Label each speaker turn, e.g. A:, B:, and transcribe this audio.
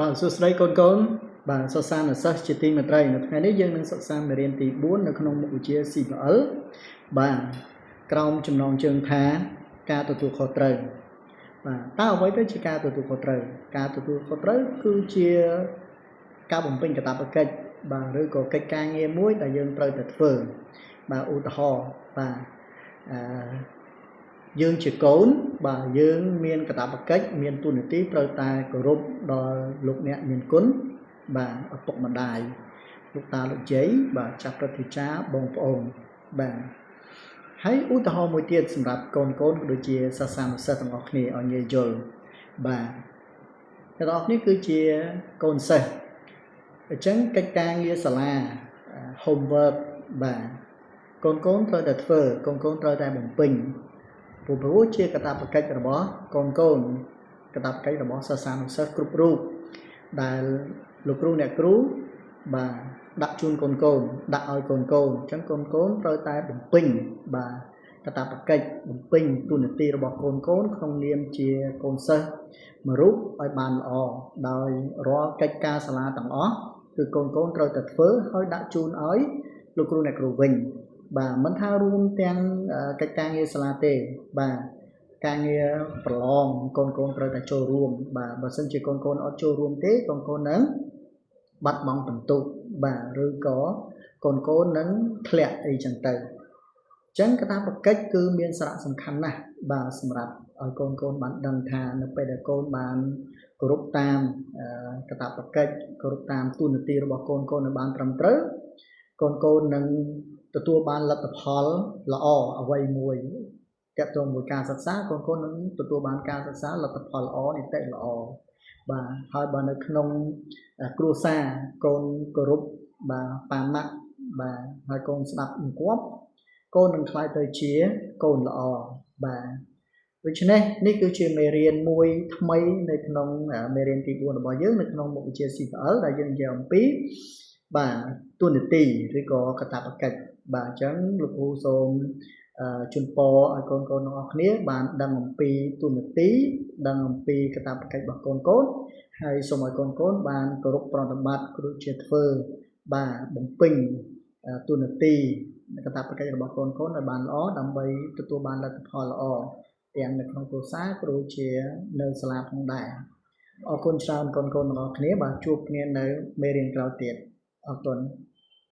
A: បាទសួស្តីកូនកូនបាទសិស្សានុសិស្សជាទីមេត្រីនៅថ្ងៃនេះយើងនឹងសិក្សាមេរៀនទី4នៅក្នុងមុខវិជ្ជា CPL បាទក្រោមចំណងជើងថាការទទួលខុសត្រូវបាទតើអ្វីទៅជាការទទួលខុសត្រូវការទទួលខុសត្រូវគឺជាការបំពេញកាតព្វកិច្ចបាទឬក៏កិច្ចការងារមួយដែលយើងត្រូវតែធ្វើបាទឧទាហរណ៍បាទអឺយើងជាកូនបាទយើងមានកាតព្វកិច្ចមានតួនាទីត្រូវតែគោរពដល់លោកអ្នកមានគុណបាទឪពុកម្ដាយលោកតាលោកយាយបាទចាស់ព្រឹទ្ធាចារ្យបងប្អូនបាទហើយឧទាហរណ៍មួយទៀតសម្រាប់កូនកូនក៏ដូចជាសិស្សានុសិស្សទាំងអស់គ្នាឲ្យងាយយល់បាទអ្នកទាំងអស់គ្នាគឺជាកូនសិស្សអញ្ចឹងកិច្ចការងារសាលា homework បាទកូនកូនត្រូវតែធ្វើកូនកូនត្រូវតែបំពេញព្រោះជាកាតព្វកិច្ចរបស់កូនកូនកាតព្វកិច្ចរបស់សិស្សានុសិស្សគ្រប់រូបដែលលោកគ្រូអ្នកគ្រូបាទដាក់ជូនកូនកូនដាក់ឲ្យកូនកូនអញ្ចឹងកូនកូនត្រូវតែបំពេញបាទកាតព្វកិច្ចបំពេញតួនាទីរបស់កូនកូនក្នុងនាមជាកូនសិស្សមួយរូបឲ្យបានល្អដោយរាល់កិច្ចការសាលាទាំងអស់គឺកូនកូនត្រូវតែធ្វើហើយដាក់ជូនឲ្យលោកគ្រូអ្នកគ្រូវិញបាទមិនថារួមទាំងកិច្ចការងារសាលាទេបាទការងារប្រឡងកូនកូនត្រូវតែចូលរួមបាទបើសិនជាកូនកូនអត់ចូលរួមទេកូនកូននឹងបាត់បង់ពិន្ទុបាទឬក៏កូនកូននឹងធ្លាក់អីចឹងទៅអញ្ចឹងកាតព្វកិច្ចគឺមានសារៈសំខាន់ណាស់បាទសម្រាប់ឲ្យកូនកូនបានដឹងថានៅពេលដែលកូនបានគោរពតាមកាតព្វកិច្ចគោរពតាមតួនាទីរបស់កូនកូនឲ្យបានត្រឹមត្រូវកូនកូននឹងទទួលបានលទ្ធផលល្អអ្វីមួយទាក់ទងមួយការសិក្សាកូនកូននឹងទទួលបានការសិក្សាលទ្ធផលល្អនីតិល្អបាទហើយបើនៅក្នុងគ្រួសារកូនគោរពបាទប៉ាម៉ាក់បាទហើយកូនស្ដាប់បង្គាប់កូននឹងក្លាយទៅជាកូនល្អបាទដូច្នេះនេះគឺជាមេរៀនមួយថ្មីនៅក្នុងមេរៀនទី4របស់យើងនៅក្នុងមុខវិជ្ជា CPL ដែលយើងនិយាយអំពីបាទតួនាទីឬក៏កាតព្វកិច្ចបាទអញ្ចឹងលោកគ្រូសូមជូនពរឲ្យកូនកូនទាំងអស់គ្នាបានដឹងអំពីតួនាទីដឹងអំពីកាតព្វកិច្ចរបស់កូនកូនហើយសូមឲ្យកូនកូនបានគោរពប្រតិបត្តិក៏ដូចជាធ្វើបាទបំពេញតួនាទីកាតព្វកិច្ចរបស់កូនកូនឲ្យបានល្អដើម្បីទទួលបានលទ្ធផលល្អទាំងនៅក្នុងគ្រួសារក៏ដូចជានៅសាលាផងដែរអរគុណច្រើនកូនកូនទាំងអស់គ្នាបាទជួបគ្នានៅមេរៀនក្រោយទៀតអរគុណ។